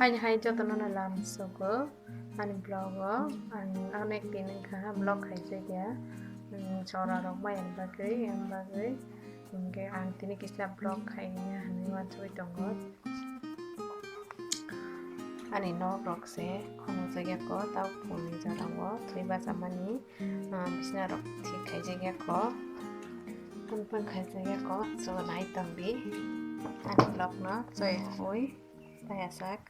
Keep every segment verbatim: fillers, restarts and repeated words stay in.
Haini hai jotono no lam sugo ani vlog o, ang onek din wngkha vlog khaijak ya, um, chora rok bai ang bagwi, ang bagwi, hwnkhe ang tini kisa vlog khaina hinwi uansugwi tongo. Ani nok rok se khonojak ya ko, tabuk phungni jora o thwi bachama ni, ah, bisna rok thik khaijak ya ko, phun phun khaijak ya ko, so nai tong di ani vlog no choi hui. Tayasak.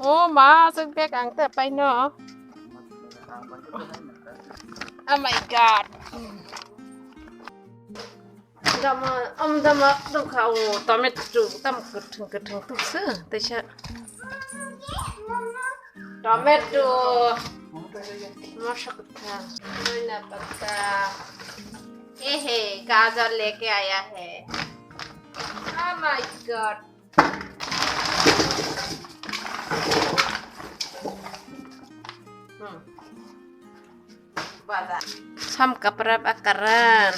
Oh ma, aswk bag ang ta paino. Oh my God. Dama, am dama dukha o tomato tam kwthwng kwthwng tukse teisa. Tomato. Masa kwthwng. Noina patta. Ehe, gajar leke aya hai. Oh my God. Hmm. Sam kapra bakaran.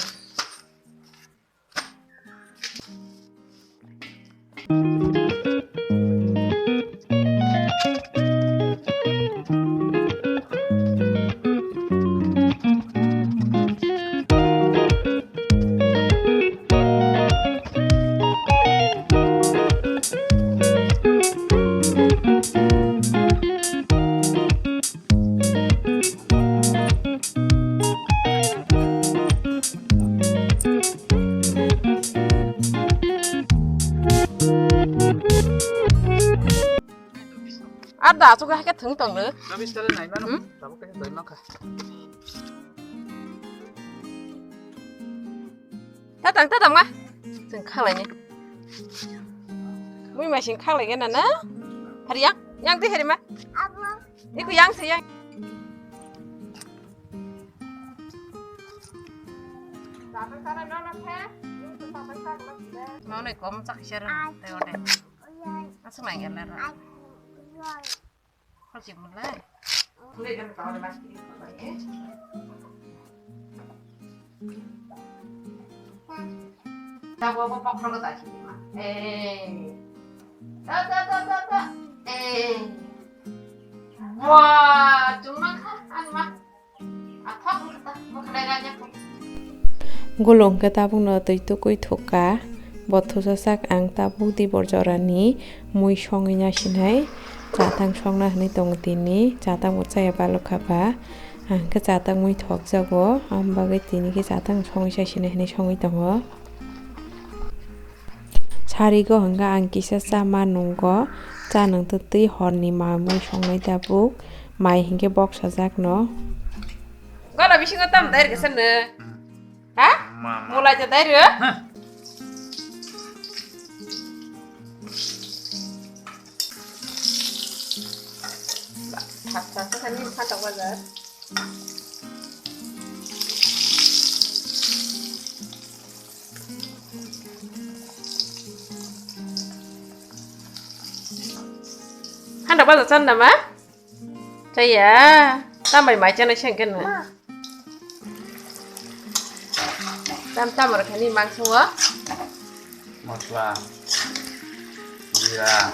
Ar da aswk hai khe thwng tong le. Chobis tale nai mano. Hmm? Tabuk khe doi mankha. Tatang, tatang ma. Chwng khalai ni. Mui ma sing khalai gana na. Hari yang, yang di hari ma. Iku yang se yang. Mau nai kom chak sir te ode. Aswk nai gana ra. Kholchik mulai. Tabuk bo pokro ko ta sini ma. Eh. Ta, ta, ta, ta, ta. Eh. Wah, cuma kan, anu ma. Apa pun ta, mau kena raja pun. Gulung khe tabukno twi tukui thukka. Bo thusasak ang tabuk dibor jorani mui songwi nasinai. Chatang songna hinwi tongo tini. Chatang bo chaya balokha ba. Ang khe chatang mui thokjago. Ang bagwi tini khe chatang songwi chasinai hinwi songwi tongo. Sarigo hwnkha ang kisa cha ma nungo. Cha nung twtwi horni ma mui songnai tabuk. Mai hinkhe bok sajakno. Gola bisingo tam dai rwkhe senne. Ha? Mama. Mulai ta dai rw? Hah. Thak thak thak ni phatok bazar. Handa bazar chan nama? Chaya, tambai mai chana sengkhe no. Tam tam rok khani mangso o. Mosla, jira,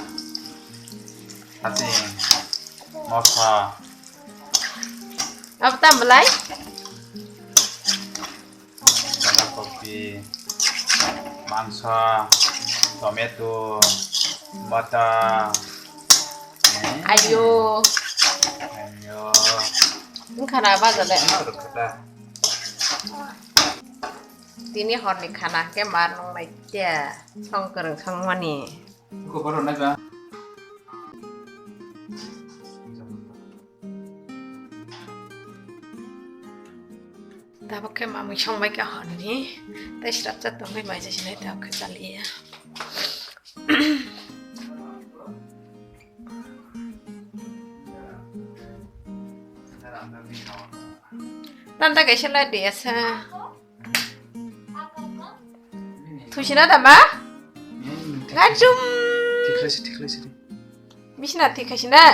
hasing, mosla. Abo tam belai? Banda kopi, mangso, tomato, butter. Eh? Ayo. Wngkha na baja de. Tini horni khana khe mar nungnai tia song kwrwng songmani. Ko boro na ba. Tabuk khe mamui songbai kha horni. Tei srapsa tongwi maija sinai tabuk khe chaliya. Tanta kaisa light de asa. Thusina dama? Ngajum. Tiklaisi, tiklaisi. Bisina tikhaisina.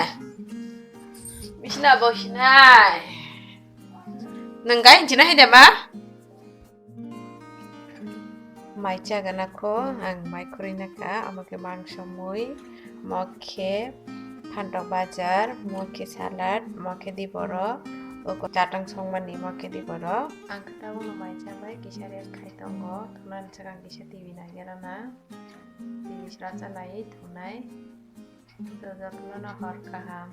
Bisina bosinai. Nenggai hinchina hai dama? Mai chagana kho, ang mai khurui naka, omo khe mangso mui, omo khe phantok bajar, omo khe salad, omo khe diboro, oko chatang songmani omo khe diboro. Ang khe tabukno mai chabai, kisa rest khai tongo, thunani swkang kisa T V nai gana na, T V sra chanai thunai, to jotono hor kaham.